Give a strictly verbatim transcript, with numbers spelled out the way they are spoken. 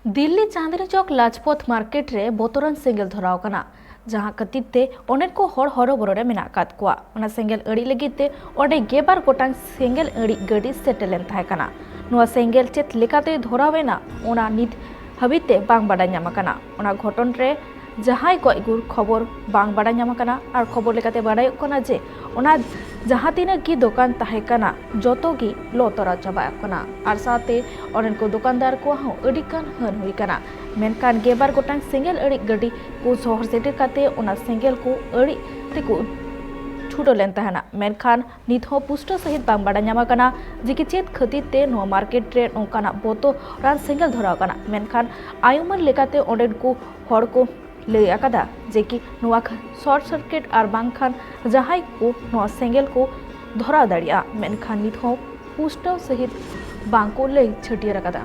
ᱫᱤᱞᱞᱤ ᱪᱟᱸᱫᱽᱱᱤ ᱪᱚᱠ ᱞᱟᱡᱽᱯᱚᱛ market ᱨᱮ ᱵᱚᱛᱚᱨᱟᱱ ᱥᱮᱸᱜᱮᱞ ᱫᱷᱚᱨᱟᱣ ᱠᱟᱱᱟ, ᱡᱟᱦᱟᱸ ᱠᱷᱟᱹᱛᱤᱨ ᱛᱮ ᱚᱸᱰᱮᱱ ᱠᱚ ᱦᱚᱲ ᱦᱚᱨᱚᱵᱚᱨᱚ ᱨᱮ ᱢᱮᱱᱟᱜ ᱟᱠᱟᱫ ᱠᱚᱣᱟ᱾ ᱚᱱᱟ ᱥᱮᱸᱜᱮᱞ ᱟᱹᱲᱤᱡ ᱞᱟᱹᱜᱤᱫ ᱛᱮ ᱚᱸᱰᱮ ᱜᱮᱞ ᱵᱟᱨ ᱜᱚᱴᱟᱝ ᱥᱮᱸᱜᱮᱞ ᱟᱹᱲᱤᱡ ᱜᱟᱹᱰᱤ ᱥᱮᱴᱮᱨ ᱞᱮᱱ ᱛᱟᱦᱮᱸ ᱠᱟᱱᱟ᱾ ᱱᱚᱣᱟ ᱥᱮᱸᱜᱮᱞ ᱪᱮᱫ ᱞᱮᱠᱟᱛᱮ ᱫᱷᱚᱨᱟᱣ ᱮᱱᱟ, ᱚᱱᱟ ᱱᱤᱛ ᱦᱟᱹᱵᱤᱡ ᱛᱮ ᱵᱟᱝ ᱵᱟᱰᱟᱭ ᱧᱟᱢ ᱟᱠᱟᱱᱟ᱾ ᱚᱱᱟ ᱜᱷᱚᱴᱚᱱ ᱨᱮ ᱡᱟᱦᱟᱸᱭ ᱜᱚᱡ ᱜᱩᱨ ᱠᱷᱚᱵᱚᱨ ᱵᱟᱝ ᱵᱟᱰᱟᱭ ᱧᱟᱢ ᱟᱠᱟᱱᱟ᱾ ᱟᱨ ᱠᱷᱚᱵᱚᱨ ᱞᱮᱠᱟᱛᱮ ᱵᱟᱰᱟᱭᱚᱜ ᱠᱟᱱᱟ ᱡᱮ ᱚᱱᱟ ᱡᱟᱦᱟᱸ ᱛᱤᱱᱟᱹᱜ ᱜᱮ ᱫᱚᱠᱟᱱ ᱛᱟᱦᱮᱸ ᱠᱟᱱᱟ, ᱡᱚᱛᱚ ᱜᱮ ᱞᱚ ᱛᱚᱨᱟ ᱪᱟᱵᱟ ᱟᱠᱟᱱᱟ᱾ ᱟᱨ ᱥᱟᱶᱛᱮ ᱚᱸᱰᱮᱱ ᱠᱚ ᱫᱚᱠᱟᱱᱫᱟᱨ ᱠᱚᱣᱟᱜ ᱦᱚᱸ ᱟᱹᱰᱤ ᱜᱟᱱ ᱦᱟᱹᱱ ᱦᱩᱭ ᱟᱠᱟᱱᱟ᱾ ᱢᱮᱱᱠᱷᱟᱱ ᱜᱮᱞ ᱵᱟᱨ ᱜᱚᱴᱟᱝ ᱥᱮᱸᱜᱮᱞ ᱟᱹᱲᱤᱡ ᱜᱟᱹᱰᱤ ᱠᱚ ᱥᱚᱦᱚᱨ ᱥᱮᱴᱮᱨ ᱠᱟᱛᱮ ᱚᱱᱟ ᱥᱮᱸᱜᱮᱞ ᱠᱚ ᱟᱹᱲᱤᱡ ᱛᱮᱠᱚ ᱪᱷᱩᱴᱟᱹᱣ ᱞᱮᱱ ᱛᱟᱦᱮᱱᱟ᱾ ᱢᱮᱱᱠᱷᱟᱱ ᱱᱤᱛ ᱦᱚᱸ ᱯᱩᱥᱴᱟᱹᱣ ᱥᱟᱹᱦᱤᱡ ᱵᱟᱝ ᱵᱟᱰᱟᱭ ᱧᱟᱢ ᱟᱠᱟᱱᱟ ᱡᱮ ᱠᱤ ᱪᱮᱫ ᱠᱷᱟᱹᱛᱤᱨ ᱛᱮ ᱱᱚᱣᱟ ᱢᱟᱨᱠᱮᱴ ᱨᱮ ᱱᱚᱝᱠᱟᱱᱟᱜ ᱵᱚᱛᱚᱨᱟᱱ ᱥᱮᱸᱜᱮᱞ ᱫᱷᱚᱨᱟᱣ ᱟᱠᱟᱱᱟ᱾ ᱢᱮᱱᱠᱷᱟᱱ ᱟᱭᱩᱢᱟᱹᱱ ᱞᱮᱠᱟᱛᱮ ᱚᱸᱰᱮᱱ ᱠᱚ ᱦᱚᱲ ᱠᱚ ᱞᱟᱹᱭ ᱟᱠᱟᱫᱟ ᱡᱮ ᱠᱤ ᱱᱚᱣᱟ ᱠᱷ-, ᱥᱚᱨᱴ ᱥᱟᱨᱠᱤᱴ ᱟᱨ ᱵᱟᱝᱠᱷᱟᱱ ᱡᱟᱦᱟᱸᱭ ᱠᱚ ᱱᱚᱣᱟ ᱥᱮᱸᱜᱮᱞ ᱠᱚ ᱫᱷᱚᱨᱟᱣ ᱫᱟᱲᱮᱭᱟᱜᱼᱟ, ᱢᱮᱱᱠᱷᱟᱱ ᱱᱤᱛ ᱦᱚᱸ ᱯᱩᱥᱴᱟᱹᱣ ᱥᱟᱹᱦᱤᱡ ᱵᱟᱝ ᱠᱚ ᱞᱟᱹᱭ ᱪᱷᱟᱹᱴᱭᱟᱹᱨ ᱟᱠᱟᱫᱟ᱾